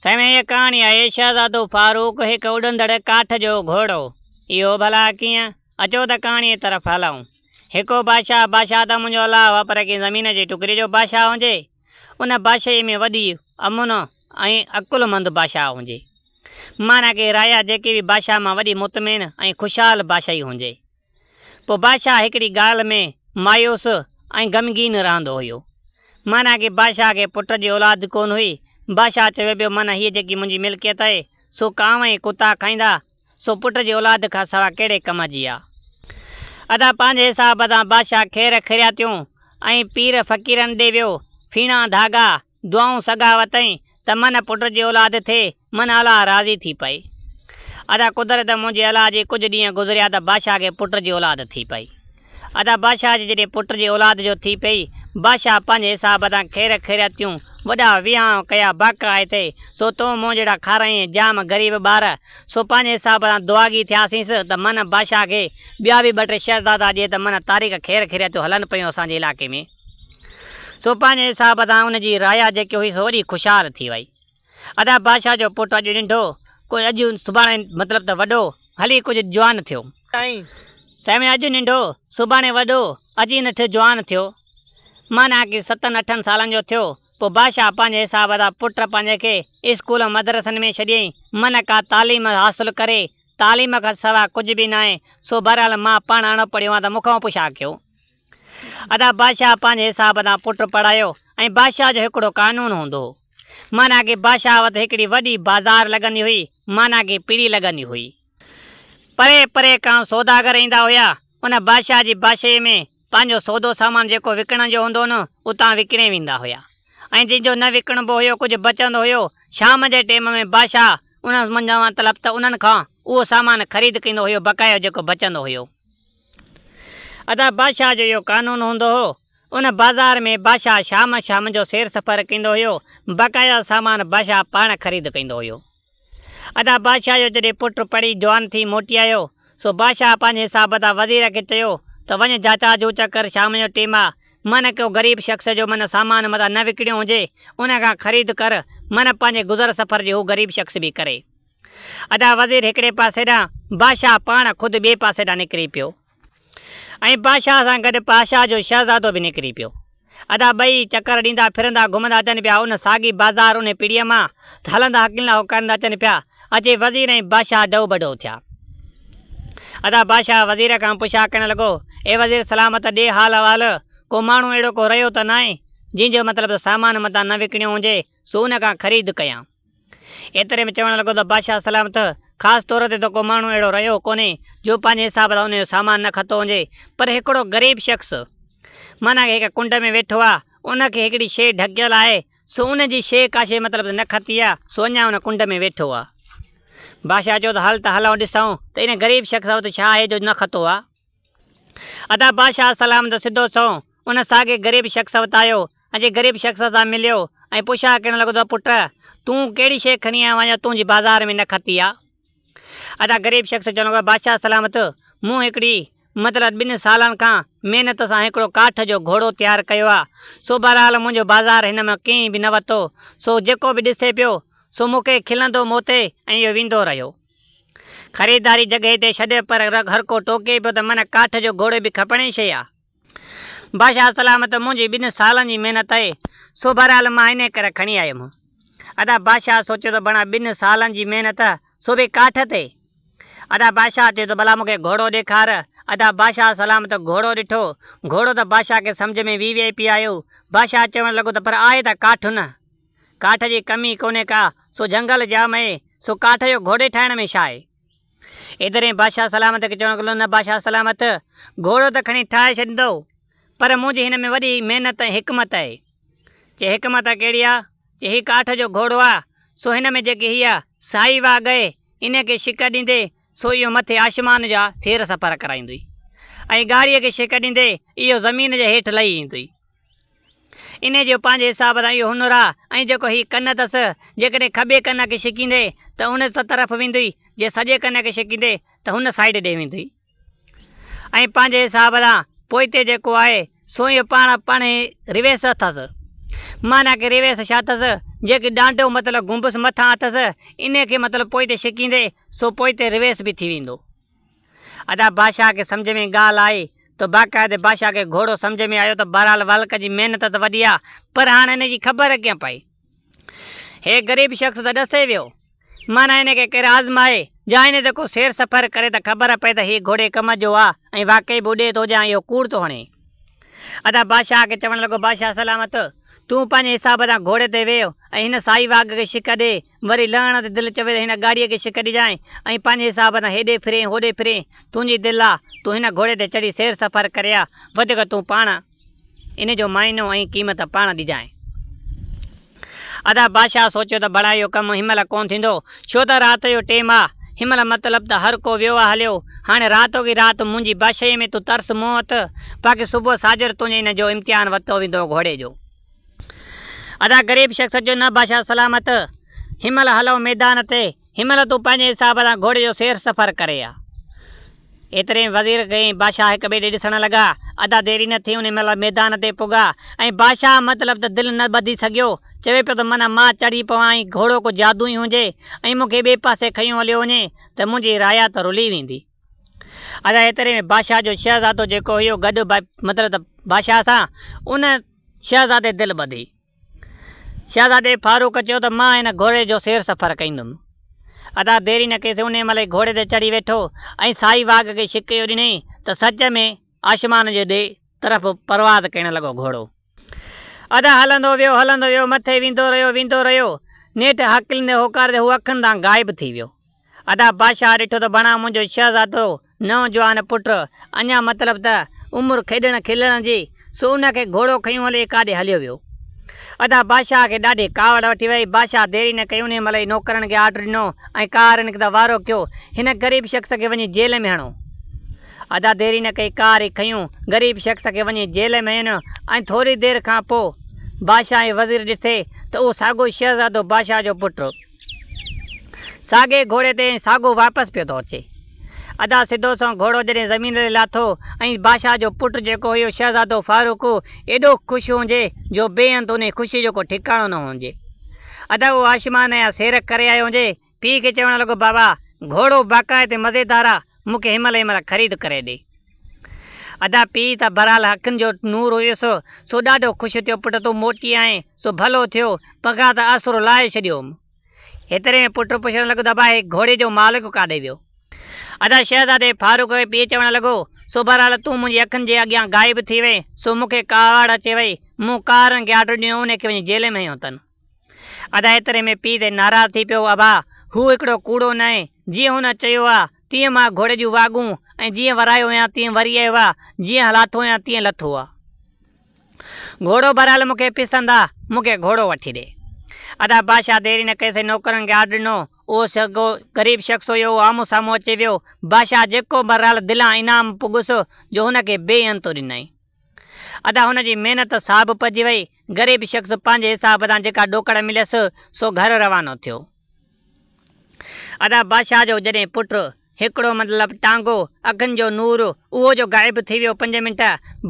سائين هيء ڪهاڻي آهي شهزادو فاروق هڪ اڏندڙ ڪاٺ جو گهوڙو. اهو ڀلا ڪيئن؟ اچو ته ڪهاڻيء طرف هلون. هڪ هو بادشاهه، بادشاهه ته منهنجو الله هو پر ڪنهن زمين جي ٽڪري جو بادشاهه هجي. ان بادشاهيء ۾ وڏي امن ۽ عقلمند بادشاهه هجي. معنيٰ ڪي رايا جيڪي به بادشاهه مان وڏي مطمئن ۽ خوشحال بادشاهي هجي. پوء بادشاهه هڪڙي ڳالهه ۾ مايوس ۽ غمگين رهندو هيو. معنيٰ ڪي بادشاهه کي پٽ جي اولاد ڪونه هئي. بادشاهه چوي پيو معنيٰ هيء جيڪي منهنجي ملڪيت آهي، سو ڪانء ۽ ڪتا کائيندا، سو پٽ جي اولاد کان سوا ڪهڙي ڪم جي آ. ادا پنهنجي حساب سان بادشاهه خير خيراتيون ۽ پير فقيرن ڏي ويو، ڦيڻا ڌاڳا، دعائون سگها وتئين ته من پٽ جي اولاد ٿئي، من الله راضي ٿي پئي. ادا قدرت منهنجي الله جي ڪجهه ڏينهن گذريا ته بادشاهه کي پٽ جي اولاد ٿي پئي. ادا بادشاهه جي جڏهن پٽ جي اولاد جو ٿي پئي، بادشاهه پنهنجي حساب سان خير خيراتيون، وڏا وهانء ڪيا باقاعدي، سو تون مون جهڙا کارائين جام غريب ٻار، سو پنهنجي حساب سان دعاگي ٿياسينس ته من بادشاهه کي ٻيا به ٻه ٽي شهزادا ڏي ته من تاريخ خير خيراتيون هلن پيون اسان جي علائقي ۾. سو پنهنجي حساب سان ان جي رايا جيڪي هئي سو وڏي خوشحال ٿي وئي. ادا بادشاهه جو پٽ اڄ ننڍو، ڪو اڄ سڀاڻي مطلب ته وڏو، هلي ڪجهه جوان ٿيو. سائين اڄ ننڍو، سڀاڻي وڏو، اچي نٺ جوان ٿيو. معنيٰ ڪي ستن اٺن سالن جو ٿيو، پوء بادشاهه پنهنجي حساب سان پٽ پنهنجي کي اسڪول مدرسن ۾ ڇڏيائين، من ڪا تعليم حاصل ڪري، تعليم کان سواء ڪجهه به ناهي، سو بهرحال مان پاڻ اڻ پڙهيو آهيان ته مون کان پڇا ڪيو. ادا بادشاهه پنهنجي حساب سان پٽ پڙهايو ۽ بادشاهه جو هڪڙو قانون هوندو هو. معنيٰ ڪي بادشاهه وٽ هڪڙي وڏي بازار لڳندي هئي، معنيٰ ڪي پڙي لڳندي هئي. پري پري کان سوداگر ايندا هيا، ان بادشاهه جي بادشاهيء ۾ پنهنجو سودو سامان جيڪو وڪڻڻ جو هوندو هون، اتان وڪڻي ويندا هيا ۽ جنهن جو نه وڪڻبو هيو ڪجهه بچندو هيو، شام جي ٽيم ۾ بادشاهه انهن منجهان مطلب ته انهن کان اهو سامان خريد ڪندو هيو بقايو جيڪو بچندو هيو. ادا بادشاهه جو اهو قانون هوندو هو. ان بازار ۾ بادشاهه شام شام جو سير سفر ڪندو هيو. باقاعده سامان بادشاهه پاڻ خريد ڪندو هيو. ادا بادشاهه جو جڏهن پٽ پڙهي جوان ٿي موٽي آيو، سو بادشاهه پنهنجي حساب سان وزير کي چيو ته وڃ جاچا جوچا ڪر شام جو ٽيم آ، من ڪو غريب شخص جو من سامان متان نه وڪڻيو هجي، ان کان خريد ڪر، من پنهنجي گذر سفر جي هو غريب شخص به ڪري. ادا وزير هڪڙي پاسي ڏانهن، بادشاهه پاڻ خود ٻئي پاسي ڏانهن نڪري پيو ۽ بادشاهه سان گڏ بادشاهه جو شهزادو به نڪري پيو. ادا ٻئي چڪر ڏيندا ڦرندا گهمندا اچن پيا ان ساڳي بازار انهي پڙيء مان ته هلندا هڪلندا هوڪاريندا اچن پيا. اچي وزير ۽ بادشاهه ڊئو بڊئو ٿيا. ادا بادشاهه وزير کان پڇا ڪرڻ لڳو، اي وزير سلامت ڏي حال احوال، ڪو ماڻهو اهڙو ڪو رهيو ته ناهي، جنهن جو مطلب ته سامان متان نه وڪڻيو هجي، سو ان کان خريد ڪيان. ايتري ۾ چوڻ لڳو ته بادشاهه سلامت، خاص طور تي ته ڪو ماڻهو اهڙو رهيو ڪونهي، جو پنهنجي حساب سان ان جو سامان نه کتو هجي، پر هڪڙو غريب شخص، معنيٰ هڪ ڪنڊ ۾ ويٺو آ، ان کي هڪڙي شيء ڍڪيل آهي، سو ان جي شيء ڪا شيء مطلب ته نه کتي آ، سو اڃا ان ڪنڊ ۾ ويٺو آ. بادشاهه چيو ته هل ته هلون ڏسون ته ان غريب شخص وٽ ڇا آهي جو نه کتو آ. ادا بادشاهه سلامت سڌو سنئون ان ساڳئي غريب شخص وٽ آيو اچي غريب شخص سان مليو ۽ پڇا ڪرڻ لڳو ته پٽ تون ڪهڙي شيء کڻي آيو آهين جا تنهنجي بازار ۾ نه کتي آ؟ ادا غريب شخص چوڻ لڳو بادشاهه سلامت مون هڪڙي مطلب ٻن سالن کان محنت سان هڪڙو ڪاٺ جو گهوڙو تيار ڪيو آ سو بهرحال منهنجو بازار هن مان ڪنهن به نه وتو سو جيڪو به ڏسي پيو سو مون کي کلندو موتي ۽ اهو ويندو رهيو. خريداري جڳهه تي ڇڏ پر هر ڪو ٽوڪي پيو ته من ڪاٺ جو گهوڙو به کپڻي شيء آ. بادشاهه سلامت منهنجي ٻن سالن جي محنت آهي، سو بهرحال مان انهيء ڪري کڻي آيم. ادا بادشاهه سوچيو ته بڻا ٻن سالن جي محنت، سو به ڪاٺ تي. ادا بادشاهه چيو ته ڀلا مون کي گهوڙو ڏيکار. ادا بادشاهه سلامت گهوڙو ڏٺو. گهوڙو ته بادشاهه کي سمجهه ۾ وي وي پي آيو. بادشاهه چوڻ لڳو ته پر آهي ته ڪاٺ نه. ڪاٺ جي ڪمي ڪونهي ڪا، سو جهنگل جام اهي، سو ڪاٺ جو گهوڙي ٺاهڻ ۾ ڇا آهي؟ ايتري ۾ بادشاهه سلامت کي چوڻ لڳو، نه بادشاهه سلامت، گهوڙو ته کڻي ٺاهي ڇڏيندؤ، پر منهنجي هن ۾ وڏي محنت ۽ حڪمت آهي. چي، حڪمت ڪهڙي آ؟ چي، هي ڪاٺ جو گهوڙو آ، سو هن ۾ جيڪي هيء سائي واڳ اهي، انهيء کي شڪ ڏيندي، سو اهو مٿي آشمان جا سير سفر ڪرائيندوئي ۽ ڳاڙهيء کي شڪ ڏيندي، اهو زمين جي هيٺ لهي ايندوئي. انهيء جو پنهنجي حساب سان اهو هنر آ ۽ جيڪو هي ڪن اٿس، جيڪڏهن کٻي ڪن کي ڇڪيندي ته ان طرف ويندوئي، جي سڄي ڪن کي ڇڪيندي ته هن سائيڊ ڏي ويندوئي. ۽ پنهنجي حساب سان پوئتي جيڪو آهي سو اهو پاڻ پاڻهي ريورس اٿس. معنيٰ ڪي ريويس ڇا اٿس، جيڪي ڏانڊو مطلب گنبس مٿان اٿس، انهي کي مطلب پوئتي ڇڪيندي، سو پوئتي ريويس به ٿي ويندو. ادا بادشاهه کي سمجهه ۾ ڳالهه آئي ته باقاعدي بادشاهه کي گهوڙو سمجهه ۾ آيو ته بهرحال ولڪ جي محنت ته وڏي آ، پر هاڻ ان جي خبر ڪيئن پئي؟ هي غريب شخص ته ڏسي ويو. معنيٰ هن کي ڪير آزمائي يا هن تي ڪو سير سفر ڪري ته خبر پئي ته هي گهوڙي ڪم جو آ ۽ واقعي به اڏي ٿو يا اهو ڪوڙ ٿو هڻي. ادا بادشاهه کي چوڻ لڳو، بادشاهه سلامت! تون پنهنجي حساب سان گهوڙي تي ويهه ۽ هن سائي واگهه کي شڪ ڏي، وري لهڻ تي دل چوي ته هن ڳاڙهيء کي شڪ ڏجانء ۽ پنهنجي حساب سان هيڏي ڦرين هوڏي ڦرين، تنهنجي دل آ، تون هن گهوڙي تي چڙهي سير سفر ڪري آ، وڌيڪ تون پاڻ. ان جو معنو ۽ قيمت پاڻ ڏجانء. ادا بادشاهه سوچيو ته ڀلا اهو ڪم هن مهل ڪونه ٿيندو، ڇو ته رات جو ٽيم آ، هن مهل مطلب ته هر ڪو ويو آ هليو، هاڻي راتوڪي رات منهنجي بادشاهيء ۾ تون ترس مون وٽ، باقي صبح ساجهر تنهنجي ان جو امتحان ورتو ويندو گهوڙي جو. ادا غريب شخص چيو نه بادشاهه سلامت، هن مهل هلون ميدان تي، هن مهل تون پنهنجي حساب سان گهوڙي جو سير سفر ڪري آ. ايتري ۾ وزير ۽ بادشاهه هڪ ٻئي ڏي ڏسڻ لڳا. ادا ديري نه ٿي انهي مهل ميدان تي پڳا ۽ بادشاهه مطلب ته دل نه ٻڌي سگهيو. چوي پيو ته من مان چڙهي پوان ۽ گهوڙو ڪو جادوئي هجي ۽ مون کي ٻئي پاسي کنيو هليو وڃي ته منهنجي رايا ته رلي ويندي. ادا ايتري ۾ بادشاهه جو شهزادو جيڪو هيو گڏ مطلب ته بادشاهه سان ان شهزادي دل ٻڌي. شهزادي فاروق چيو ته مان هن گهوڙي جو سير سفر ڪيندم. ادا ديري نه ڪئي سي انهيء مهل ئي گهوڙي تي چڙهي ويٺو ۽ سائي واڳ کي شڪيو ڏنائين ته سچ ۾ آشمان جي ڏي طرف پرواز ڪرڻ لڳو گهوڙو. ادا هلندو ويو هلندو ويو مٿي ويندو رهيو ويندو رهيو نيٺ هڪليندي هوڪاريندي هو اکين تان غائب ٿي ويو. ادا بادشاهه ڏٺو ته بڻا منهنجو شهزادو نوجوان پٽ اڃا مطلب ته عمر کيڏڻ کلڻ جي، سو ان کي گهوڙو کنيو هلي ڪاڏي هليو ويو. ادا بادشاهه کي ڏاڍي ڪاوڙ وٺي وئي. بادشاهه ديري نه ڪئي انهيء مهل ئي نوڪرن کي آرڊر ڏنو ۽ ڪارين کي ته وارو ڪيو، هن غريب شخص کي وڃي جيل ۾ هڻو. ادا ديري نه ڪئي ڪار ئي کنيون غريب شخص کي وڃي جيل ۾ هنيو ۽ ٿوري دير کان پوء بادشاهه ۽ وزير ڏٺي ته اهو ساڳيو شهزادو بادشاهه جو پٽ ساڳئي گهوڙي تي ۽ ساڳو واپس پيو ٿو اچي. ادا سڌو سنئون گهوڙو جڏهن زمين تي لاٿو ۽ بادشاهه جو پٽ جيڪو هيو شهزادو فاروق ايڏو خوش هجي جو بي انت انهي خوشي جو ڪو ٺڪاڻو نه هجي. ادا اهو آشمان جا سير ڪري آيو هجي. پيء کي چوڻ لڳو بابا گهوڙو باقاعدي مزيدار آ مون کي هن مهل هن مهل خريد ڪري ڏي. ادا پيء ته بھرحال اکين جو نور هيس، سو ڏاڍو خوش ٿيو، پٽ تون موٽي آئين، سو ڀلو ٿيو، پگهار ته آسرو لاهي ڇڏيو هوم. ايتري ۾ پٽ پڇڻ لڳو ته ابا هي گهوڙي جو مالڪ ڪاڏي ويو؟ ادا شهزادي فاروق کي پيء چوڻ لڳو، سو بھرحال تون منهنجي اکين جي اڳيان غائب ٿي وئين، سو مون کي ڪاوڙ اچي وئي، مون ڪارن کي آرڊر ڏنو انهي کي وڃي جيل ۾ هنيو اٿن. ادا ايتري ۾ پيء تي ناراض ٿي پيو، ابا هو هڪڙو ڪوڙو ناهي، جيئن هن چيو آ، تيئن مان گهوڙي جون واڳون ۽ جيئن ورايو هيان تيئن وري آيو آ، جيئن لاٿو هيان تيئن لٿو آ. گهوڙو بهرحال مون کي پسند آ، مون کي گهوڙو وٺي ڏي. ادا بادشاهه ديري نه ڪئي سي نوڪرن کي آرڊر ڏنو. اهو سگهو غريب شخص هيو، اهو آمهون سامهون اچي ويو. بادشاهه جيڪو بهرحال دلان انعام پڳس جو هن کي بي انتو ڏنائين. ادا هن جي محنت صاب پئجي وئي. غريب شخص پنهنجي حساب سان جيڪا ڏوڪڙ مليس سو گهر روانو ٿيو. ادا بادشاهه جو جڏهن پٽ هڪڙو مطلب ٽانگو، اکين جو نور، اهو جو غائب ٿي ويو پنج منٽ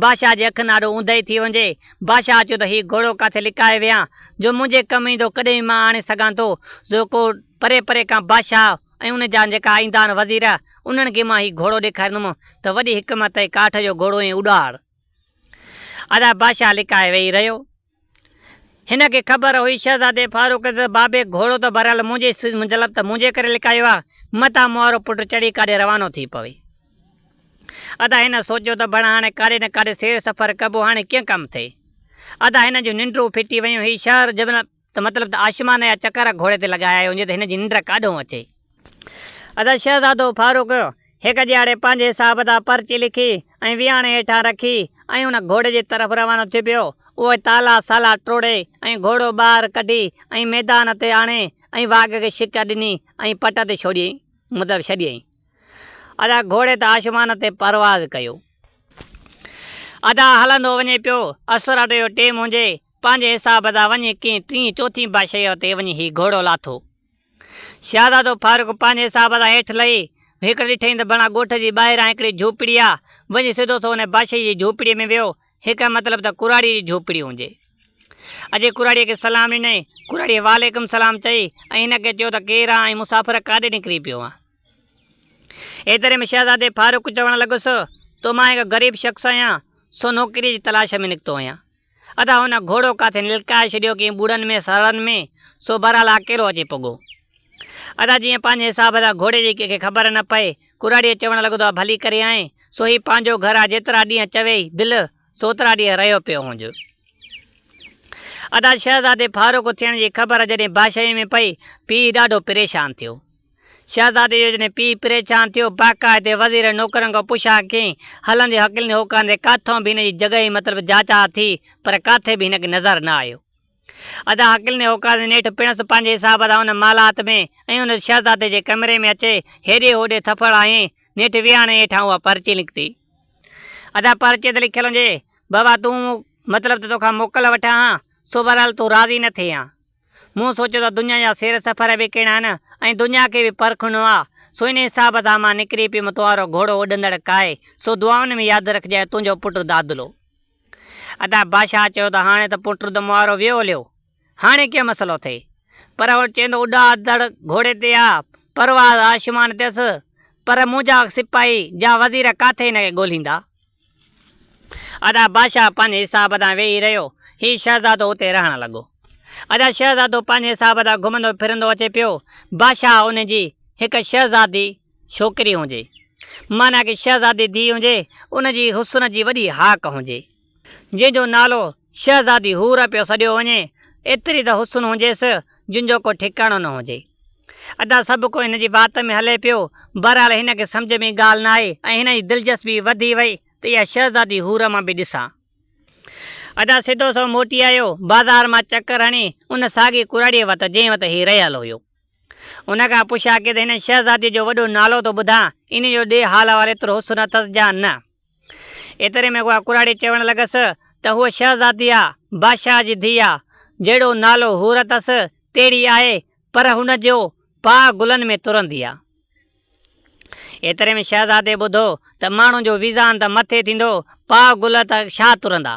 بادشاهه جي اکين آڏو اونداهي ٿي وڃي. بادشاهه چيو ته هي گهوڙو ڪاٿي لڪائي ويهان جو منهنجي ڪم ايندو ڪڏهن به مان آڻي سگهان ٿو جو ڪو پري پري کان بادشاهه ۽ ان جا جيڪا ايندا آهن وزير انهن کي مان هي گهوڙو ڏيکاريندم ته وڏي حڪمت ۽ ڪاٺ جو گهوڙو ۽ اڏار. ادا بادشاهه لڪائي ويهي رهيو. هن کي خبر هئي شهزادي فاروق کي ته بابي گهوڙو ته بهرحال منهنجي مطلب ته منهنجي ڪري لڪايو آ، متان مون وارو پٽ چڙهي ڪاڏي روانو ٿي پوي. ادا هن سوچيو ته ڀڻ هاڻي ڪاڏي نه ڪاڏي سير سفر ڪبو هاڻي ڪيئن ڪم ٿئي. ادا هن جون ننڊون ڦٽي ويون هي شهر ته مطلب ته آشمان جا چڪر گهوڙي تي لڳايا آيو هجي ته هن جي ننڊ ڪاڏهون اچي. ادا شهزادو فاروق هڪ ڏيهاڙي پنهنجي حساب تان پرچي لکي ۽ ويهاڻي هيٺان رکي ۽ ان گهوڙي جي طرف روانو ٿي پيو. اهي تالا سالا ٽوڙي ۽ گهوڙو ٻاهر ڪڍي ۽ ميدان تي آڻي ۽ واڳ کي شڪ ڏني ۽ پٽ تي ڇوڙيائين مطلب ڇڏيائين. ادا گهوڙي ته آشمان تي پرواز ڪيو. ادا هلندو وڃي پيو. اسراٽ جو ٽيم هجي. پنهنجي حساب سان وڃي ڪنهن ٽين چوٿين بادشاهيء تي وڃي هي گهوڙو لاٿو. شهزادو فاروق پنهنجي حساب سان هيٺ لهي، هڪڙي ڏٺائين ته بڻا ڳوٺ جي ٻاهران هڪڙي جهوپڙي آ، وڃي سڌو سو ان بادشاهيء جي جهوپڙيء ۾ ويو، هڪ مطلب ته ڪراڙيء جي جهوپڙي هجي. اچي ڪراڙيء کي سلام ڏنائين. ڪراڙيء وعليڪم سلام چئي ۽ هن کي چيو ته ڪير آن ۽ مسافر ڪاڏي نڪري پيو آن؟ ايتري ۾ شهزادي فاروق چوڻ لڳس ته مان هڪ غريب شخص آهيان، سو نوڪريء جي تلاش ۾ نڪتو آهيان. ادا هن گهوڙو ڪاٿي نلڪائي ڇڏيو ڪنهن ٻوڙن ۾ سرڙن ۾، سو بهرحال اڪيلو اچي پڳو. ادا جيئن پنهنجي حساب سان گهوڙي جي ڪنهن کي خبر نه پئي، ڪراڙيء چوڻ لڳو ته ڀلي ڪري آئين، سو هي پنهنجو گهر آ جيترا ڏينهن چويئي دل، سو اوترا ڏينهن رهيو پيو هونج. ادا شهزادي فاروق ٿيڻ جي خبر جڏهن بادشاهيء ۾ پئي، پيء ڏاڍو پريشان ٿيو. شهزادي جو جڏهن پيء پريشان ٿيو، باقاعدي وزير نوڪرن کان پڇا ڪيائين. هلندي هڪلندي هوڪاندي ڪاٿئون به هن جي جڳهه مطلب جاچاء ٿي، پر ڪاٿي به هن کي نظر نه آيو. ادا هڪلندي هوڪاندي نيٺ پڻس پنهنجي حساب سان ان محلات ۾ ۽ ان شهزادي جي ڪمري ۾ اچي هيڏي هوڏي ٿڦڙ هنيائين، نيٺ ويهاڻي هيٺان اها پرچي نڪتي. ادا پرچي تي لکيل هجي، بابا تون مطلب ته توکان موڪل وٺان ها، سو بهرحال تون راضي نه ٿئين ها. مون سوچيو ته دنيا جا سير سفر به ڪهڙا آهن ۽ دنيا کي به پرکڻو آ، سو ان حساب سان مان نڪري پيم تنهارو گهوڙو اڏندڙ ڪاهي، سو دعائن ۾ ياد رکجانء تنهنجو پٽ دادلو. ادا بادشاهه چيو ته هاڻي ته پٽ ته مئارو ويو هليو، هاڻي ڪيئن مسئلو ٿئي؟ پر هو چوندو اڏاندڙ گهوڙي تي آ، پرواز آسمان تي اٿس، پر منهنجا سپاهي جا وزير ڪاٿي هن کي ڳولهيندا؟ ادا بادشاهه پنهنجي حساب تان ويهي رهيو. هي شهزادو اتي رهڻ لڳو. ادا شهزادو پنهنجي حساب تان گهمندو ڦرندو اچي پيو. بادشاهه ان جي هڪ شهزادي ڇوڪري هجي. معنيٰ ڪه شهزادي ڌيء هجي، ان جي حسن جي وڏي هاڪ هجي. جنهن جو نالو شهزادي حور پيو سڏيو وڃي. ايتري ته حسن هجيس، جن جو ڪو ٺڪاڻو نه هجي. ادا سڀ ڪو هن جي وات ۾ هلي پيو. بهرحال هن کي سمجهه ۾ ڳالهه نه آئي ۽ هن جي دلچسپي وڌي وئي ته اها شهزادي حور مان به ڏسان. ادا سڌو سنئون موٽي آيو. بازار مان چڪر هڻي ان ساڳي ڪراڙيء وٽ جنهن وٽ هي رهيل هيو. ان کان پڇا ڪئي ته هن شهزاديء جو وڏو نالو ٿو ٻڌان، انهيء جو ڏي حال احوال ايترو حسن اٿس جا نه؟ ايتري ۾ اها ڪراڙي چوڻ لڳس ته هوء شهزادي آ، بادشاهه جي ڌيء آ، جهڙو نالو حور اٿس، تهڙي آهي، پر هن جو پاء گلن ۾ ترندي آ. ايتري ۾ شهزادي ٻڌو ته ماڻهو جو ويزان ته مٿي ٿيندو، پاء گل ته ڇا ترندا؟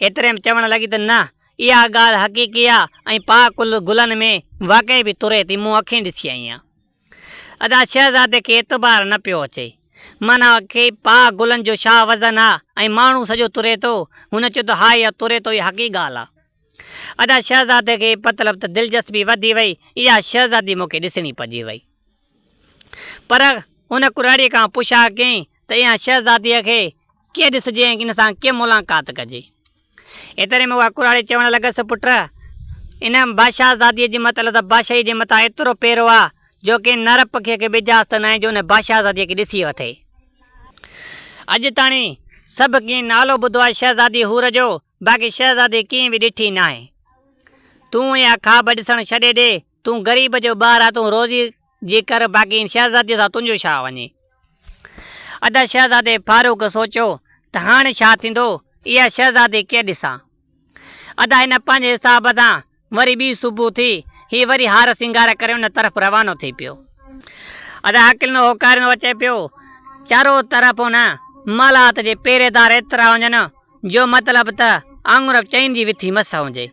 ايتري ۾ چوڻ لڳي ته نه، اها ڳالهه حقيقي آ ۽ پاء گلن ۾ واقعي به تري ٿي، مون اکين ڏسي آئي آهيان. ادا شهزادي کي اعتبار نه پيو اچي. معنيٰ کي پاء گلن جو ڇا وزن آ ۽ ماڻهو سڄو تري ٿو. هن چيو ته ها اها تري ٿو اها حقي ڳالهه آ. ادا شهزادي کي مطلب ته دلچسپي وڌي وئي اها شهزادي مون کي ڏسڻي پئجي وئي. پر هن ڪراڙيء کان پڇا ڪيائين ته اها شهزاديء کي ڪيئن ڏسجي ۽ ان سان ڪيئن ملاقات ڪجي. ايتري ۾ اها ڪراڙي چوڻ لڳس، پٽ! ان بادشاهزاديء جي مطلب ته بادشاهيء جي مٿان ايترو پهرو آ، جو ڪنهن نر پکيء کي به اجازت ناهي جو ان بادشاهزاديء کي ڏسي وٺي. اڄ تاڻي سڀ ڪنهن نالو ٻڌو آهي شهزادي حور جو، باقي شهزادي ڪنهن به ڏٺي ناهي. تون اها خواب ڏسڻ ڇڏي ڏي، تون غريب جو ٻار آ، تون روزي جي ڪر، باقي ان شهزاديء سان تنهنجو ڇا وڃي؟ ادا شهزادي فاروق سوچيو ته هاڻي ڇا ٿيندو، اها شهزادي ڪيئن ڏسان؟ ادا هن پنهنجي حساب سان وري ٻي صبح ٿي، هي وري هار سينگار ڪري ان طرف روانو ٿي پيو. ادا هڪلندو هوڪاريندو اچي پيو، چارو طرف ان محلات جي پهريدار ايترا هجن جو مطلب ته آڱر چئن جي وٿي مس هجي.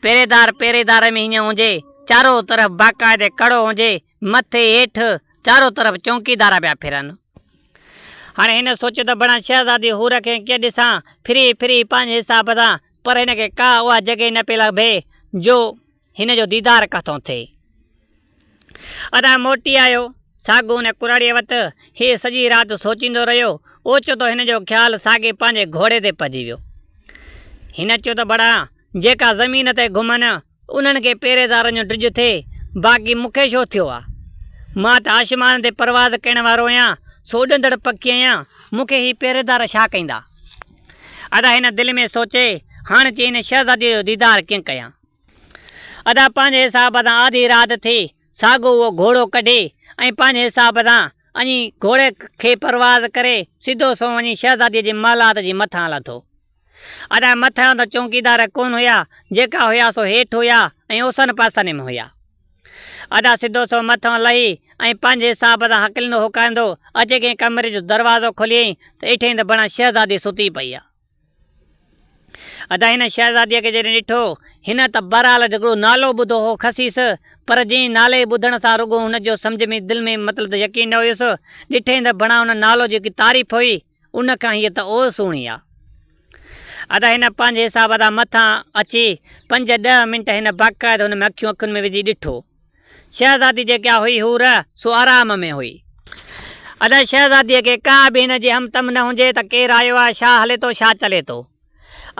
پهريدار پهريدار ۾ هيئن هجي، چارو طرف باقاعدي ڪڙو هجي، مٿي هيٺ چارو طرف چونڪيدار پيا ڦرن. هاڻي هن سوچيو ته بڻا شهزادي حور کي ڪيئن ڏسان، ڦري ڦري پنهنجي حساب سان، پر هن کي ڪا اها جڳهه نه پئي لڀي جو هن جو ديدار ڪٿون ٿئي. ادا موٽي آيو، ساڳو ان ڪراڙيء وٽ، هي سڄي رات سوچيندو رهيو، اوچتو هن جو خيال ساڳي پنهنجي گهوڙي تي پئجي ويو. هن چيو ته بڙا جيڪا زمين تي گهمن، انهن کي پهريدارن جو ڊڄ ٿئي، باقي مون کي ڇو ٿيو آ؟ مان ته آسمان تي پرواز ڪرڻ وارو آهيان، سو اڏندڙ پکي آهيان، مون کي هي پهريدار ڇا ڪيندا؟ ادا هن دل ۾ سوچي، هاڻ چي هن شهزاديء جو ديدار ڪيئن ڪيان؟ ادا پنهنجي حساب سان آڌي رات ٿي، ساڳو اهو گهوڙو ڪڍي ۽ پنهنجي حساب سان وڃي گهوڙي کي پرواز ڪري سڌو سنئون وڃي شهزاديء جي محلات جي مٿان لٿو. ادا مٿان ته چونڪيدار ڪونه هيا، جيڪا هيا سو هيٺ هيا ۽ اوسن پاسن ۾ هيا. ادا سڌو سنئون مٿان لهي ۽ پنهنجي حساب سان هڪليندو هوڪاريندو اچي ڪنهن ڪمري جو دروازو کوليائين ته ڏٺائين ته بڻا شهزادي ستي پئي آ. ادا هن شهزاديء کي جڏهن ڏٺو، هن ته بهرحال هڪڙو نالو ٻڌو هو خسيس، پر جنهن نالي ٻڌڻ سان رڳو هن جو سمجهه ۾ دل ۾ مطلب ته يقين نه هيس، ڏٺئين ته بڻا ان نالو جيڪي تعريف هئي، ان کان هيء ته اور سهڻي آ. ادا هن پنهنجي حساب تان مٿان اچي پنج ڏهه منٽ هن باقاعده هن ۾ اکيون اکين ۾ وجهي ڏٺو. شهزادي جيڪا هئي حور، سو آرام ۾ هئي. ادا شهزاديء کي ڪا به هن جي هم تم نه هجي ته ڪير آيو آهي، ڇا هلي ٿو، ڇا چلي ٿو.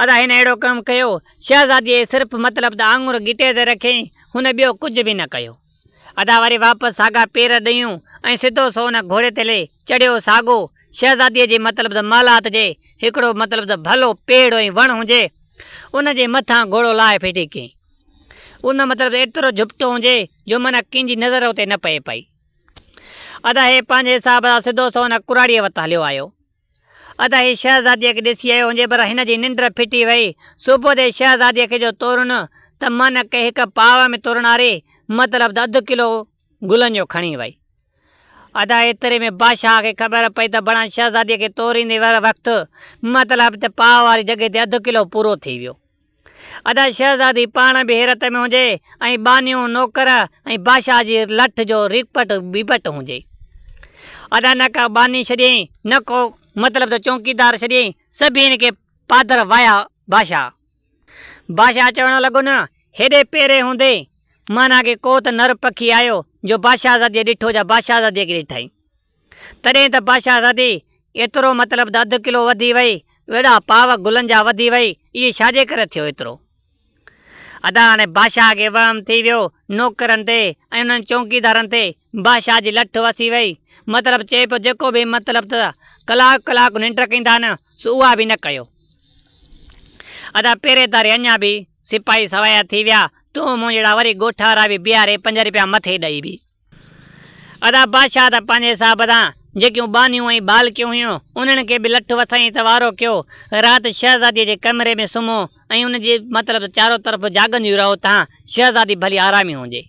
ادا هن اهڙو ڪم ڪيو، شهزاديء جي صرف مطلب ته آڱر ڳٽي تي رکيائين، هن ٻيو ڪجهه به نه ڪيو. ادا وري واپس ساڳا پير ڏيون ۽ سڌو سو ان گهوڙي تي لي چڙهيو ساڳو شهزاديء جي مطلب ته محلات جي هڪڙو مطلب ته ڀلو پيڙ ۽ وڻ هجي، ان جي مٿان گهوڙو لاهي ڦٽي ڪيائين. ان مطلب ته ايترو جهپٽو هجي جو معنيٰ ڪنهن جي نظر اتي نه پئي پئي. ادا هي پنهنجي حساب سان سڌو سو ان ڪراڙيء وٽ هليو آيو. ادا هي شهزاديء کي ڏسي آيو هجي پر هن جي ننڊ ڦٽي وئي. صبح تي شهزاديء کي جو تورن ته من ڪي هڪ پاء ۾ تورڻاري مطلب ته اڌ ڪلو گلن جو کڻي وئي. ادا ايتري ۾ بادشاهه کي خبر پئي ته بڻا شهزاديء کي توريندي وقت مطلب ته پاء واري جڳهه تي اڌ ڪلو پورو ٿي ويو. ادا شهزادي پاڻ به حيرت ۾ هجي ۽ ٻانهيون، نوڪر ۽ بادشاهه جي لٺ جو ريپٽ بيپٽ هجي. ادا نه ڪا ٻانهي ڇڏيائين نه ڪو مطلب ته چونڪيدار ڇڏيائين، سڀني کي پادر وايا بادشاهه. بادشاهه چوڻ لڳو نه هيڏي پيري هوندي معنيٰ ڪي ڪو ته نر پکي آيو جو بادشاهزاديء ڏٺو جا بادشاهزاديء کي ڏٺائين. تڏهن ته بادشاهزادي ايترو مطلب ته اڌ ڪلو وڌي وئي، وڏا پاو گلن جا وڌي وئي، اهي ڇاجي ڪري ٿيو ايترو؟ ادا هاڻي بادشاهه کي وهم ٿي ويو، نوڪرن تي ۽ انهن چونڪيدارن تي بادشاهه جي لٺ وسي وئي، مطلب چئي پيو جيڪو به مطلب ته ڪلاڪ ڪلاڪ ننڊ ڪيندا آهن سو اها به نه ڪيو. ادا پهريداري اڃا به سپاهي سوايا ٿي ويا، تون مون جهڙا وري ڳوٺارا به بيهاري پنج رپيا مٿي ڏئي به. ادا بادشاهه ته پنهنجي حساب سان جيڪيون ٻانهيون ۽ ٻالڪيون هيون، انهن کي به لٺ وسائين ته وارو ڪيو. رات شهزاديء جي ڪمري ۾ سمهو ۽ ان جي مطلب ته چارو طرف جاڳنديون رهو تان شهزادي ڀلي آرامي هجي.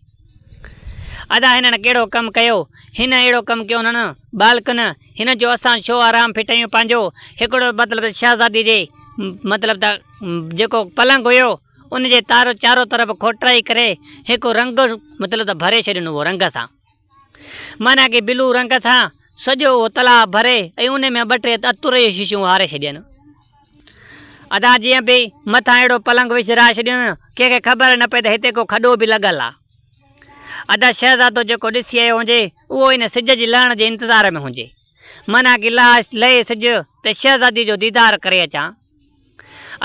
ادا هنن ڪهڙو ڪم ڪيو؟ هن اهڙو ڪم ڪيو انهن ٻالڪن، هن جو اسان ڇو آرام ڦٽايون پنهنجو هڪڙو مطلب ته شهزادي جي مطلب ته جيڪو پلنگ هيو، ان جي تار چارو طرف کوٽرائي ڪري هڪ رنگ مطلب ته ڀري ڇڏين اهو رنگ سان معنيٰ ڪي بلو رنگ سان سڄو اهو تلاء ڀري ۽ ان ۾ ٻه ٽي عطر جون شيشيون هاري ڇڏين. ادا جيئن به مٿان اهڙو پلنگ وڇرائي ڇڏين ڪنهن کي خبر نه پئي ته هتي ڪو کڏو به لڳل آ. ادا شهزادو جيڪو ڏسي آيو هجي اهو ان سج جي لهڻ جي انتظار ۾ هجي معنيٰ ڪي لهي سج ته شهزادي جو ديدار ڪري اچان.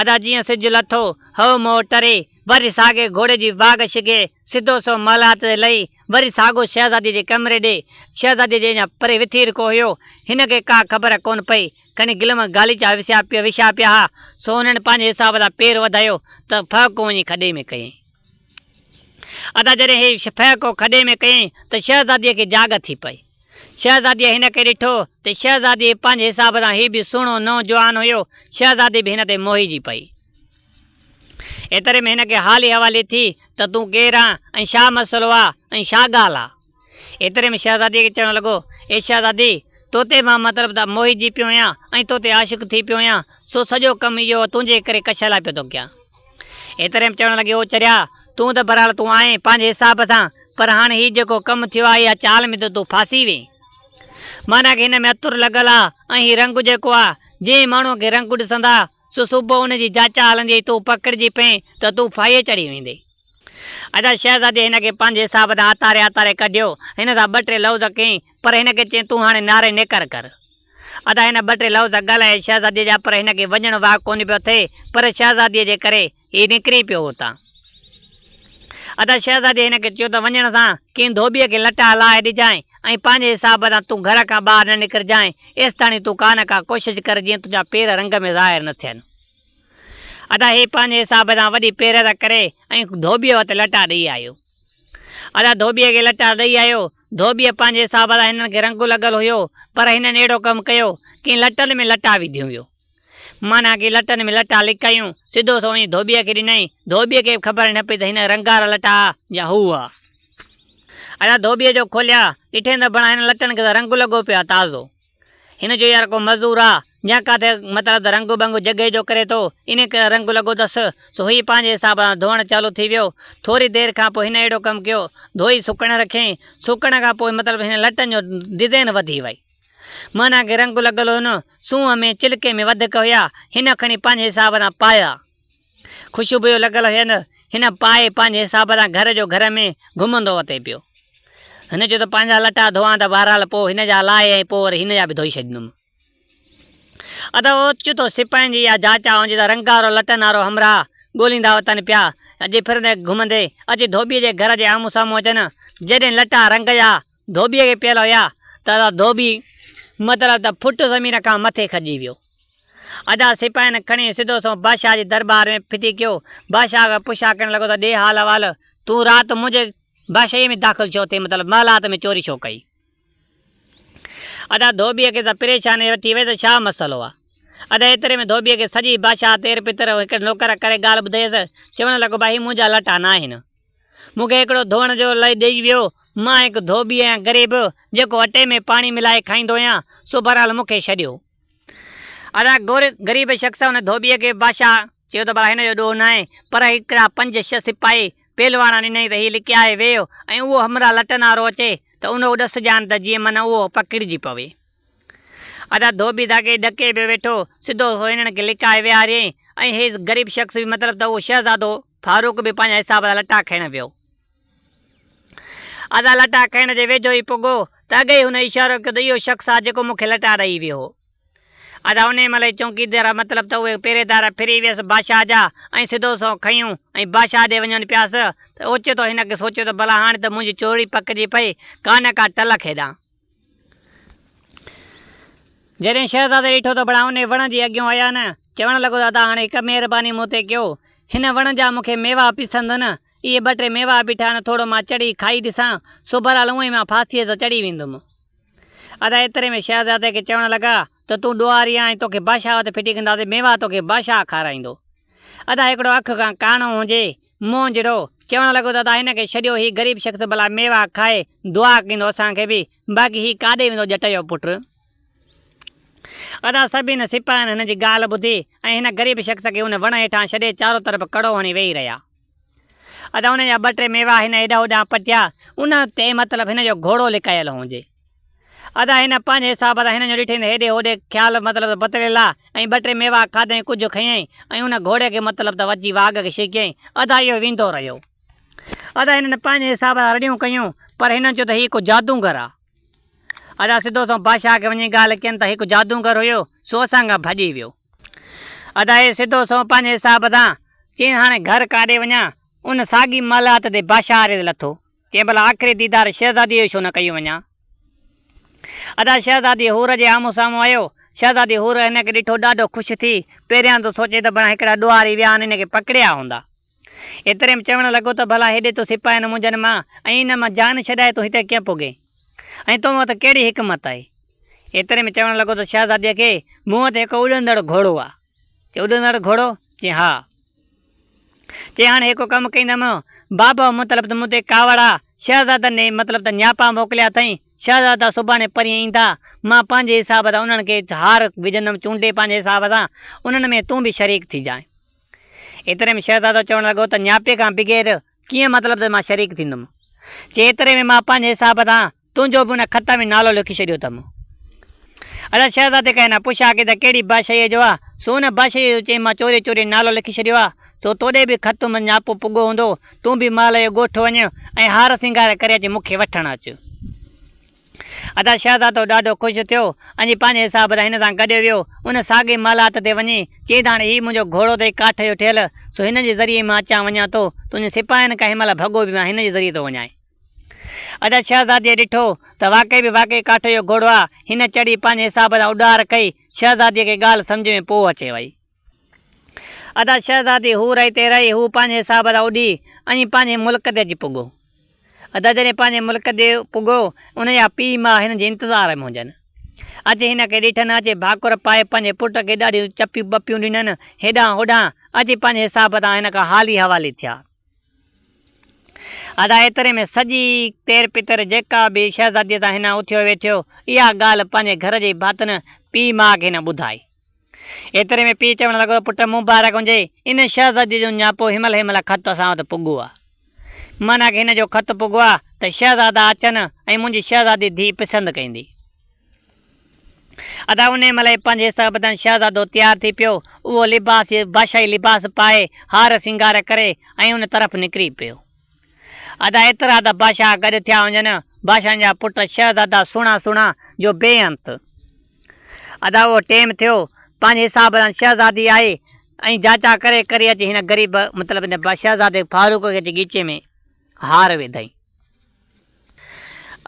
ادا جيئن سج لٿو، هئو موهه ٽري، وري ساڳي گهوڙي جي واڳ ڇڪي، سڌو سو محلات تي لهي، وري ساڳو شهزادي جي ڪمري ڏي. شهزادي جي اڃا پري وٿيرڪو هيو. هن کي ڪا خبر ڪونه پئي. کڻي گلم غاليچا وسيا وڇيا پيا ها، سو هنن پنهنجي حساب سان پير وڌايو ته ڦهڪو وڃي کڏي ۾ ڪيائين. ادا جڏهن هي ڦهڪو کڏي ۾ ڪيائين ته شهزاديء کي جاڳ ٿي پئي. شهزاديء هن کي ڏٺو ته شهزادي پنهنجي حساب سان هي به سهڻو نوجوان هيو. شهزادي به هن تي موهجي پئي. ايتري ۾ هن کي حالي حوالي ٿي ته تون ڪير آن ۽ ڇا مسئلو آ ۽ ڇا ڳالهه آ؟ ايتري ۾ شهزاديء کي چوڻ لڳو، اي شهزادي! تو تي مان مطلب ته موهجي پيو آهيان ۽ تو تي عاشق ٿي پيو آهيان، سو سڄو ڪم اهو تنهنجي ڪري ڪشالا پيو ٿو ڪيان. ايتري ۾ چوڻ لڳي، او چريا! تون ته بهرحال تون آهين پنهنجي حساب سان، پر هاڻي هي جيڪو ڪم ٿيو آهي اها چال ۾ ته تون ڦاسي وئين. معنيٰ ڪه هن ۾ عطر لڳل آ ۽ هي رنگ جيڪو آ، جنهن ماڻهوء کي رنگ ڏسندا، سو صبح ان جي جاچا هلندي ۽ تون پڪڙجي پئين ته تون ڦاهيء چڙهي ويندين. ادا شهزادي هن کي پنهنجي حساب سان آتاري آتاري ڪڍيو، هن سان ٻه ٽي لفظ ڪيائين، پر هن کي چيائين تون هاڻي نعري نيڪر ڪر. ادا هن ٻه ٽي لفظ ڳالهايا شهزاديء جا پر هن کي وڃڻ واهه ڪونه پيو ٿئي پر شهزاديء جي ڪري هي نڪري پيو اتان. ادا شهزاديء هن کي چيو ته وڃڻ سان ڪنهن ڌوٻيء کي لٽا لاهي ڏجانء ۽ پنهنجي حساب سان تون گهر کان ٻاهر نه نڪرجانء ايستاڻي تون ڪا نه ڪا ڪوشش ڪر جيئن تنهنجا پير رنگ ۾ ظاهر نه ٿين. ادا هي پنهنجي حساب سان وڏي پير ته ڪري ۽ ڌوٻيء وٽ لٽا ڏئي آيو. ادا ڌوٻيء کي لٽا ڏئي آيو ڌوٻيء پنهنجي حساب سان هنن کي رنگ لڳل هيو، پر هنن اهڙو ڪم ڪيو، ڪي لٽن ۾ لٽا وڌيون ويو. معنيٰ ڪي لٽن ۾ لٽا لڪايون، سڌو سنئون وڃي ڌوٻيء کي ڏنائين. ڌوٻيء کي به خبر نه پئي ته هن رنگار لٽا يا هو ها. ادا ڌوٻيء جو کوليا، ڏٺئين ته بڻا هن لٽن کي ته رنگ لڳو پيو آهي تازو. هن چيو يار ڪو مزور آ، يا ڪاٿي مطلب ته رنگ ٻنگ جڳهه جو ڪري ٿو، انهي ڪري رنگ لڳو اٿس، سو هي پنهنجي حساب سان ڌوئڻ چالو ٿي ويو. ٿوري دير کان پوء هن اهڙو ڪم ڪيو، ڌوئي سڪڻ رکيائين، سڪڻ کان پوء مطلب هن لٽن جو ڊزائين وڌي وئي. معنيٰ ڪي رنگ لڳل هن سونهن ۾ چلڪي ۾ وڌڪ هيا، هن کڻي پنهنجي حساب سان پايا. خوشبوء لڳل هين، هن پائي پنهنجي حساب سان گهر جو گهر ۾ گهمندو وتي پيو. هن چيو ته پنهنجا لٽا ڌوئان ته بهرحال پوء هن جا لاهي ۽ پوء وري هن جا به ڌوئي ڇڏيندم. ادا اوچتو سپاهين جي اها جاچ آهن جي رنگارو لٽن وارو همراهه ڳوليندا وتن پيا. اچي ڦرندي گهمندي اچي ڌوٻيء جي گهر جي آمهون سامهون اچن. جڏهن لٽا رنگ جا ڌوٻيء کي پيل هيا ته ادا ڌوٻي مطلب ته ڦٽ زمين کان مٿي کڄي ويو. ادا سپاهين کڻي سڌو سنئون بادشاهه جي درٻار ۾ ڦٽي ڪيو. بادشاهه کان پڇا ڪرڻ لڳو ته ڏي حال احوال، تون رات منهنجي بادشاهيء ۾ داخل ڇو ٿئين مطلب محلات ۾ چوري ڇو ڪئي؟ ادا ڌوٻيء کي ته پريشاني وٺي وئي ته ڇا مسئلو آ؟ ادا ايتري ۾ ڌوٻيء کي سڄي بادشاهه تير پتر هڪ نوڪر ڪري ڳالهه ٻڌائيس، چوڻ لڳو ڀائي هي منهنجا لٽا ناهن. مون کي هڪڙو ڌوئڻ جو لئي ڏيئي ويو. مان هڪ ڌوٻي آهيان غريب، جيڪو اٽي ۾ پاڻي ملائي کائيندو آهيان، سو بهرحال مون کي ڇڏيو. ادا غريب شخص ان ڌوٻيء کي بادشاهه چيو ته ڀلا هن جو ڏوهه ناهي، پر هڪڙا پنج ڇهه سپاهي پهلواڻا ڏنائين ته هي لڪيائي ويهه ۽ اهو همراهه لٽن وارو اچي ته ان کي ڏسجان ته جيئن من اهو پڪڙجي پوي. ادا ڌوٻي ڌاڳي ڏڪي پيو ويٺو، سڌو سو هنن کي لڪائي ويهاريائين ۽ هي غريب شخص به مطلب ته اهو شهزادو فاروق به پنهنجا حساب سان لٽا کڻڻ ويو. ادا لٽا کڻڻ جي ويجهو ئي پڳو ته اڳي ئي هن اشارو ڪيو ته اهو شخص آ جيڪو مون کي لٽا ڏئي ويو هو. ادا انهيء مهل ئي چونڪيدار مطلب ته اهي پهريدار ڦري ويس بادشاهه جا ۽ سڌو سنئون کنيون ۽ بادشاهه ڏي وڃن پياس ته اوچتو هن کي سوچيو ته ڀلا هاڻي ته منهنجي چوري پڪجي پئي ڪا نه ڪا ٽل کيڏان. جڏهن شهزادي ڏٺو ته بڙا انهي وڻ جي اڳيون آيا نه، چوڻ لڳو ته ادا هاڻي هڪ مهرباني مون تي ڪيو، هن وڻ جا مون کي ميوا پسند نه، اهي ٻه ٽي ميوا بيٺا آهن ٿورو مان چڙهي کائي ڏسان، سو بهرحال اونئين مان ڦاسيء ته چڙهي ويندم. ادا ايتري ۾ شهزادي کي چوڻ لڳا ته تون ڏوهاري آهين توکي بادشاهه وٽ ڦٽي ڪنداسين ميوا توکي بادشاهه کارائيندو. ادا هڪڙو اک کان ڪاڻو هجي منهن جهڙو، چوڻ لڳو ته ادا هن کي ڇڏيو هي غريب شخص ڀلا ميوا کائي دعا ڪندو اسان کي به، باقي هي ڪاڏي ويندو ڄٽ جو پٽ. ادا سڀني سپاهين هن جي ڳالهه ٻڌي ۽ هن غريب شخص کي ان وڻ هيٺان ڇڏي چارو طرف ڪڙو هڻي ويهي رهيا. ادا ان جا ٻه ٽي ميوا هن هيڏانهن هوڏانهن پٽيا، ان تي مطلب هن جو گهوڙو لڪايل هجي. ادا هن پنهنجي حساب سان هنن جو ڏٺئين ته هيڏي هوڏي خيال مطلب ته بتليل آ ۽ ٻه ٽي ميوا کاڌائين ڪجهه کنيائين ۽ ان گهوڙي کي مطلب ته وجهي واڳ کي شيڪيائين ادا اهو ويندو رهيو. ادا هنن پنهنجي حساب سان رڙيون ڪيون پر هنن چيو ته هي ڪو جادونگر آ. ادا سڌو سنئون بادشاهه کي وڃي ڳالهه ڪين ته هڪ جادونگر هيو سو اسان کان ڀڄي ويو. ادا هي سڌو سنئون پنهنجي حساب سان چين هاڻي گهر ڪاڏي وڃان ان ساڳي محلات تي بادشاهه ري لٿو. چيائين ڀلا آخري ديدار شهزاديء جو ڇو نه ڪيو وڃان؟ ادا شهزادي حور جي آمهون سامهون آيو. شهزادي حور هن کي ڏٺو ڏاڍو خوش ٿي. پهريان ته سوچي ته ڀلا هڪڙا ڏوهاري ويا آهن هن کي پڪڙيا هوندا. ايتري ۾ چوڻ لڳو ته ڀلا هيڏي تون سپاهين منهنجن مان ۽ انهن مان جان ڇڏائي تون هتي ڪيئن پڳين؟ ۽ تو وٽ ڪهڙي حڪمت آهي؟ ايتري ۾ چوڻ لڳو ته شهزاديء کي مون وٽ هڪ اڏندڙ گهوڙو آهي. چي اڏندڙ گهوڙو؟ چي ها. چي هاڻي هڪ ڪم ڪيندم، بابا مطلب ته مون تي ڪاوڙ آ، شهزادن ڏي مطلب ته نياپا موڪليا اٿئين، شهزادا سڀاڻي پرينء ايندا، مان پنهنجي حساب سان انهن کي هار وجهندم چونڊي پنهنجي حساب سان، انهن ۾ تون به شريڪ ٿجانء. ايتري ۾ شهزادو چوڻ لڳو ته نياپي کان بغير ڪيئن مطلب ته مان شريڪ ٿيندم. چي ايتري ۾ مان پنهنجي حساب سان تنهنجو به ان خط ۾ نالو لکي ڇڏيو اٿم. ادا شهزادي کان هن پڇا ڪئي ته ڪهڙي بادشاهيء جو آ؟ سو ان بادشاهيء جو چيائين مان چوري چوري نالو لکي ڇڏيو آ، سو توڏي به خط ۾ نياپو پڳو هوندو، تون به محل جو ڳوٺ وڃ ۽ هار سينگار ڪري اچي مون کي وٺڻ اچ. ادا شهزادو ڏاڍو خوش ٿيو ۽ پنهنجي حساب سان هن سان گڏيو ويو. ان ساڳئي محلات تي وڃي چيائين ته هاڻي هي منهنجو گهوڙو اٿئي ڪاٺ جو ٺهيل، سو هن جي ذريعي مان اچان وڃان ٿو، تنهنجي سپاهين کان هن مهل ڀڳو به مان هن جي ذريعي ٿو وڃانء. ادا شهزاديء ڏٺو ته واقعي به واقعي ڪاٺ جو گهوڙو آ. هن چڙهي پنهنجي حساب سان اڏار ڪئي. شهزاديء کي ڳالهه سمجهه ۾ پوء اچي وئي. ادا شهزادي هو رهي تي رهي، هو پنهنجي حساب سان اڏي ۽ پنهنجي ملڪ تي اچي پڳو. ادا جڏهن پنهنجي ملڪ تي پڳو، ان جا پيء ماء هن جي انتظار ۾ هجن. اچي هن کي ڏٺن، اچي ڀاڪر پائي پنهنجي پٽ کي ڏاڍيون چپيون ٻپيون ڏنن، هيڏانهن هوڏانهن، اچي پنهنجي حساب سان هن کان حالي حوالي ٿيا. ادا ايتري ۾ سڄي تير پتر جيڪا به شهزاديء سان هن اٿيو ويٺيو، اها ڳالهه پنهنجي گهر جي ڀاتن پيء ماء کي هن ٻڌائي. ايتري ۾ پيء چوڻ لڳو ته پٽ مبارڪ هجئي، ان شهزاديء جو نياپو هن مهل هن مهل خط اسان وٽ پڳو آ. معنيٰ ڪه هن جو خط پڳو آ ته شهزادا اچن ۽ منهنجي شهزادي ڌيء پسند ڪيندي. ادا انهيء مهل ئي پنهنجي صحبتن شهزادو تيار ٿي پيو. اهو لباس بادشاهي لباس پائي، هار سينگار ڪري ۽ ان طرف نڪري پيو. ادا ايترا ته بادشاهه گڏ ٿيا هجن، بادشاهن جا پٽ شهزادا سهڻا سهڻا جو بي انت. ادا اهو ٽيم ٿيو، پنهنجي حساب سان شهزادي آئي ۽ جاچا ڪري ڪري اچي هن غريب مطلب هن شهزادي فاروق کي اچي ڳچي ۾ هار وڌائين.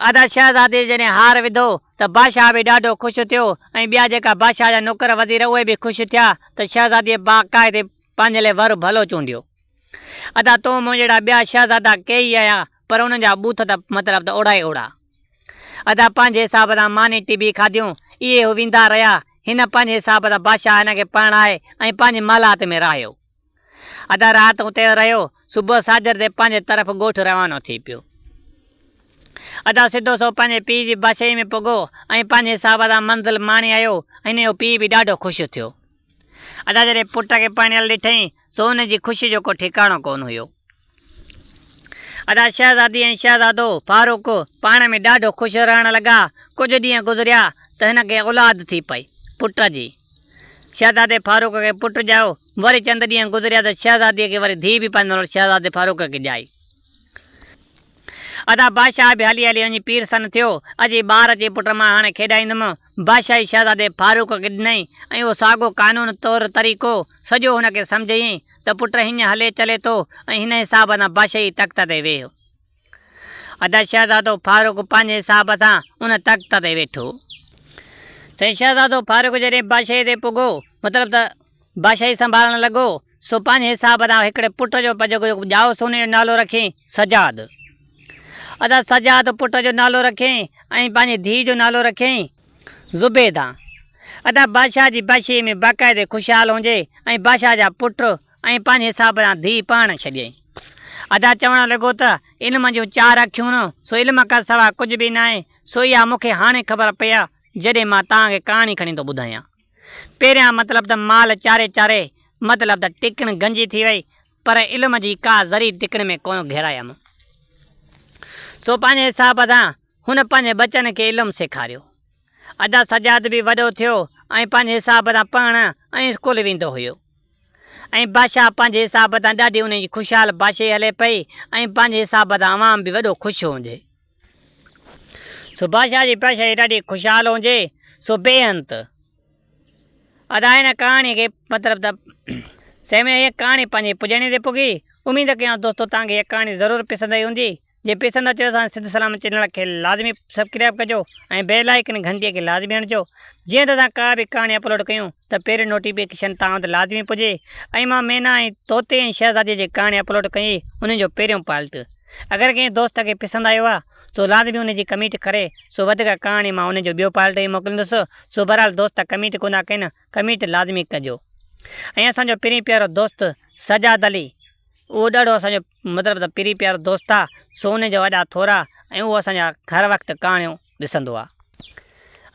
ادا شهزادي جڏهن هار وڌو ته بادشاهه به ڏاڍو خوش ٿيو ۽ ٻيا جيڪا بادشاهه جا نوڪر وزير اهي به خوش ٿيا ته شهزاديء باقاعدي پنهنجي لاء ور ڀلو چونڊيو. ادا تون مون جهڙا ٻيا شهزادا ڪيئي آيا پر انهن جا ٻوٿ ته مطلب ته اوڙا ئي اوڙا. ادا پنهنجي حساب سان ماني ٽٻي کاڌيون، اهي هو ويندا رهيا. هن پنهنجي حساب سان بادشاهه هن کي پرڻائي ۽ پنهنجي محلات ۾ رهايو. ادا رات اتي رهيو، صبح ساجهر تي پنهنجي طرف ڳوٺ روانو ٿي پيو. ادا سڌو سو پنهنجي پيء جي بادشاهي ۾ پڳو ۽ پنهنجي حساب سان منزل ماڻي آيو. هن جو پيء به ڏاڍو خوش ٿيو. ادا جڏهن پٽ کي پرڻيل ڏٺائين سو ان جي خوشي جو ڪو ٺڪاڻو ڪونه هيو. ادا شهزادي ۽ شهزادو فاروق پاڻ ۾ ڏاڍو خوش رهڻ لڳا. ڪجهه ڏينهن گذريا ته هن کي اولاد ٿي پئي پٽ جي. شهزادي فاروق کي پٽ ڄائو. وري چند ڏينهن گذريا ته شهزاديء کي وري ڌيء به پنهنجي شهزادي فاروق کي ڄائي. ادا بادشاهه به هلي هلي وڃي پير سن ٿيو. اچي ٻار چي پٽ مان هاڻي کيڏائيندم. بادشاهي شهزادي فاروق کي ڏنائين ۽ اهو ساڳو قانون طور طريقو سڄو هن کي سمجهيائين ته پٽ هيئن هلي چلي ٿو ۽ هن حساب سان بادشاهي تخت تي ويهه. ادا شهزادو فاروق پنهنجي حساب سان ان تخت تي ويٺو. سائين شهزادو فاروق جڏهن بادشاهي تي پڳو مطلب ته بادشاهي سنڀالڻ لڳو سو پنهنجي حساب سان هڪڙي پٽ جو جيڪو ڄائو سو ان جو نالو رکيائين سجاد. ادا سجاد پٽ جو نالو رکيائين ۽ پنهنجي ڌيء جو نالو رکيائين زبيده. ادا بادشاهه جي بادشاهي ۾ باقاعدي خوشحال هجي ۽ بادشاهه جا پٽ ۽ پنهنجي حساب سان ڌيء پرڻي ڇڏيائين. ادا چوڻ لڳو ته علم جون چار اکيون سو علم کان سواء ڪجهه به ناهي سو اها مون کي هاڻي خبر پئي آهي جڏهن مان توهان کي ڪهاڻي کڻي ٿو ٻڌايان. پهريان مطلب ته مال چاري چاري مطلب ته ٽڪڻ گنجي ٿي وئي پر علم جي ڪا ذري ٽڪڻ ۾ ڪونه گهرايم. سو پنهنجي حساب سان هن پنهنجي ٻچن کي علم سيکاريو. ادا سجاد به وڏو ٿيو ۽ پنهنجي حساب سان پڙهڻ ۽ اسڪول ويندو هيو. ۽ بادشاهه پنهنجي حساب سان ڏاڍي انهي جي خوشحال بادشاهي هلي پئي ۽ پنهنجي حساب سان عوام به وڏو خوش هجي. سو بادشاهه جي بادشاهي ڏاڍي خوشحال هجي سو بي انت. ادا هن ڪهاڻي کي مطلب ته سيمي هيء ڪهاڻي پنهنجي پڄاڻي تي پڳي. اميد ڪيان دوستو توهان کي هيء ڪهاڻي ضرور پسند آئي هوندي. جي پسند اچي ته اسان جي سنڌ سلامت چينل کي لازمي سبڪرائب ڪجو ۽ بيل آئيڪن گهنٽي کي لازمي هڻجو جيئن ته اسان ڪا به ڪهاڻي اپلوڊ ڪيون ته پهريون نوٽيفڪيشن توهان وٽ لازمي پڄي ۽ مان مينا ۽ طوطي ۽ شهزادي جي ڪهاڻي اپلوڊ ڪئي انهن جو پهريون پارٽ اگر ڪنهن دوست کي پسند آيو آ سو لازمي ان جي ڪميٽ ڪري سو وڌيڪ ڪهاڻي مان ان جو ٻيو پارٽ ئي موڪليندس سو بهرحال دوست ڪميٽ ڪونه ڪين ڪميٽ لازمي ڪجو ۽ اسان جو پرين پيارو دوست سجاد علي اهو ڏاڍو اسان جو مطلب ته پرين پيارو دوست آ سو ان جا وڏا ٿورا ۽ اهو اسان جا هر وقت ڪهاڻيون ڏسندو آ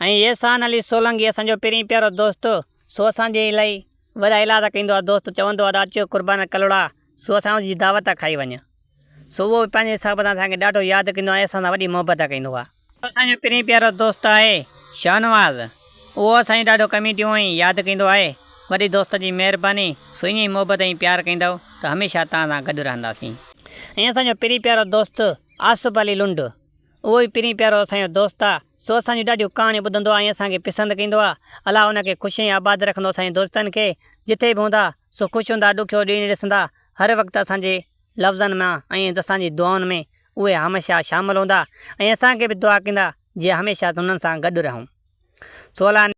۽ احسان علي سولنگي اسان جو پرين پيارو دوست سو اسان جي الائي وڏا ايلاز ڪندو آ دوست چوندو آ ته اچ قربان ڪلهوڙا سو اسان جي دعوت کائي وڃ سو اهو به پنهنجي حساب سان اسان کي ڏاڍو ياد ڪندو آ ۽ اسان سان وڏي محبت ڪندو آ. اسان جو پرين پيارو دوست آهي شاهنواز اهو اسان جون ڏاڍو ڪميٽيون ۽ ياد ڪندو آهي وڏي دوست جي مهرباني سو ائين ئي محبت ۽ پيار ڪندؤ ته هميشه توهان سان گڏ رهنداسين. ۽ اسان جو پرين پيارو دوست آصف علي لنڊ اهو به پرين پيارو اسان جو دوست آ سو اسان جون ڏاڍيون ڪهاڻيون ٻڌندو آ ۽ اسان کي پسند ڪندو آ الله ان کي خوش ۽ آباد رکندو اسان جي دوستن کي جٿي به هوندا سو خوش هوندا ڏکيو ڏينهن ڏسندا هر وقت اسان جي لفظن مان ۽ اسان جي دعائن ۾ اهي هميشه شامل هوندا ۽ اسان کي به دعا ڪندا جي هميشه انهن سان گڏ رهون. سو الله.